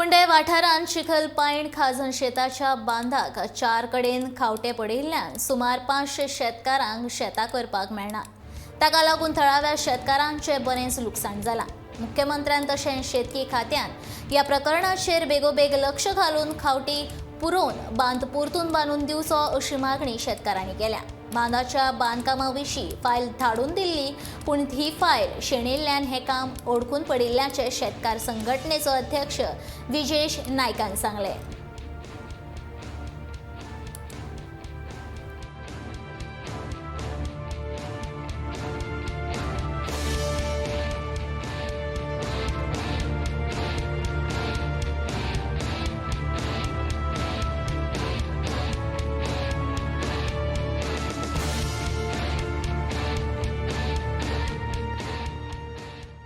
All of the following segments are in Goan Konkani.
कुंडे वाठारांत चिखल पायण खाजन शेताच्या बांदाक चार कडेन खावटे पडिल्ल्यान सुमार 500 शेतकारांक शेतां करपाक मेळना. ताका लागून थळाव्या शेतकारांचें बरेंच लुकसाण जालां. मुख्यमंत्र्यान तशेंच शेतकी खात्यान ह्या प्रकरणाचेर बेगोबेग लक्ष घालून खावटी पुरोवन बांद परतून बांदून दिवचो अशी मागणी शेतकारांनी केल्या. बांदाच्या बांदकामा विशीं फायल धाडून दिल्ली, पूण ही फायल शेणिल्ल्यान हें काम अडकून पडिल्ल्याचें शेतकार संघटनेचो अध्यक्ष विजेश नायकान सांगलें.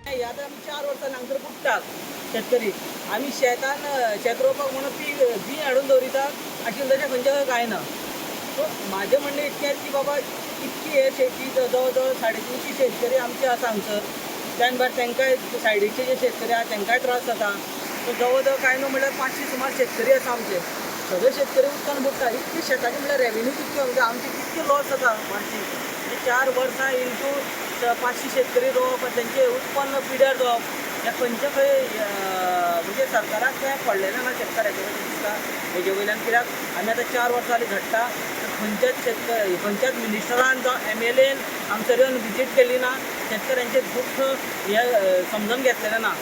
हे आतां आमी 4 वर्सां हांगसर बुडटात शेतकरी. आमी शेतान शेत रोवपाक म्हणून पीक बी हाडून दवरितात आशिल्लें तशें खंयच्या कांय ना. सो म्हाजें म्हणणें इतकेंच की बाबा इतकी हे शेती जवळ जवळ 350 शेतकरी आमचे आसा हांगसर. त्यान भायर तांकांय सायडीचे जे शेतकरी आसा तांकांय त्रास जाता. सो जवळ जवळ कांय न्हू म्हणल्यार 500 सुमार शेतकरी आसा आमचे. सगळे शेतकरी उदकान बुडटा. इतके शेताचे म्हणल्यार रेवेन्यू कितके, म्हणजे आमचे कितके लॉस जाता वार्षीक. म्हणजे 4 वर्सां इंटू 500 शेतकरी रोवप आनी तेंचें उत्पन्न पिड्यार जावप हें खंयच्या खंय म्हणजे सरकाराक तें पडलेलें ना शेतकाऱ्याचें कशें दिसता हेजे वयल्यान. कित्याक आमी आतां 4 वर्सां जालीं झडटा, तर खंयच्याच शेतकरी खंयच्याच मिनिस्टरान जावं एमएलएन हांगसर येवन विजीट केली ना, शेतकऱ्यांचें दुख्ख हें समजून घेतलेलें ना.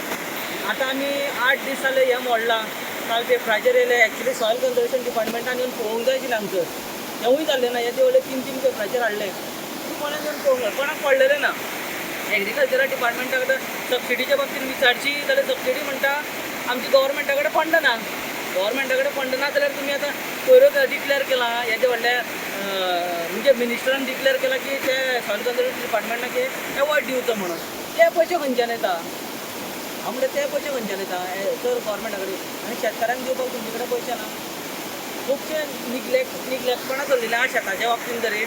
आतां आमी 8 दीस जाले हें मोडलां. काल पेपराचेर येयलें. एक्चुली सॉयल कन्जर्वेशन डिपार्टमेंटान येवन पळोवंक जाय आशिल्लें हांगसर, तेंवूय जाल्लें ना. हें ते 3-3 पेपराचेर हाडलें, कोणाक येवन पळोवंक जाय, कोणाक पडलेलें ना. एग्रीकल्चरल डिपार्टमेंटा कडेन सबसिडीच्या बाबतींत विचारची जाल्यार सबसिडी म्हणटा आमची गव्हर्मेंटा कडेन फंड ना. गव्हर्मेंटा कडेन फंड ना जाल्यार तुमी आतां पयरूच डिक्लेअर केलां हेजे व्हडल्या म्हणजे मिनिस्टरान डिक्लेअर केलां की ते सॉयल कन्जर्वेशन डिपार्टमेंटाक एवॉर्ड दिवचो म्हणून. ते पयशे खंयच्यान येता? हांव म्हणटा ते पयशे खंयच्यान येता तर गव्हर्मेंटा कडेन आनी शेतकारांक दिवपाक तुमचे कडेन पयशे ना. खुबशे निग्लेक्टपणां चल्लेलीं आहा शेताच्या बाबतींत तरी.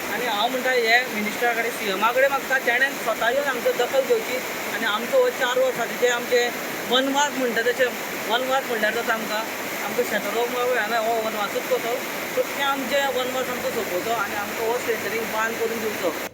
आनी हांव म्हणटा हे मिनिस्टरा कडेन सीएमा कडेन मागता तेणें स्वता येवन आमचो दखल घेवची आनी आमचो हो 4 वर्सांचे जे आमचे वनवास म्हणटा तशें वनवास म्हणल्यार जाता आमकां आमकां शेतां रोवपाक हो वनवासूच कसो, सो तें आमचें वनवास आमचो सोंपोवचो आनी आमकां हो स्ट्रेंथनींग बांद करून दिवचो.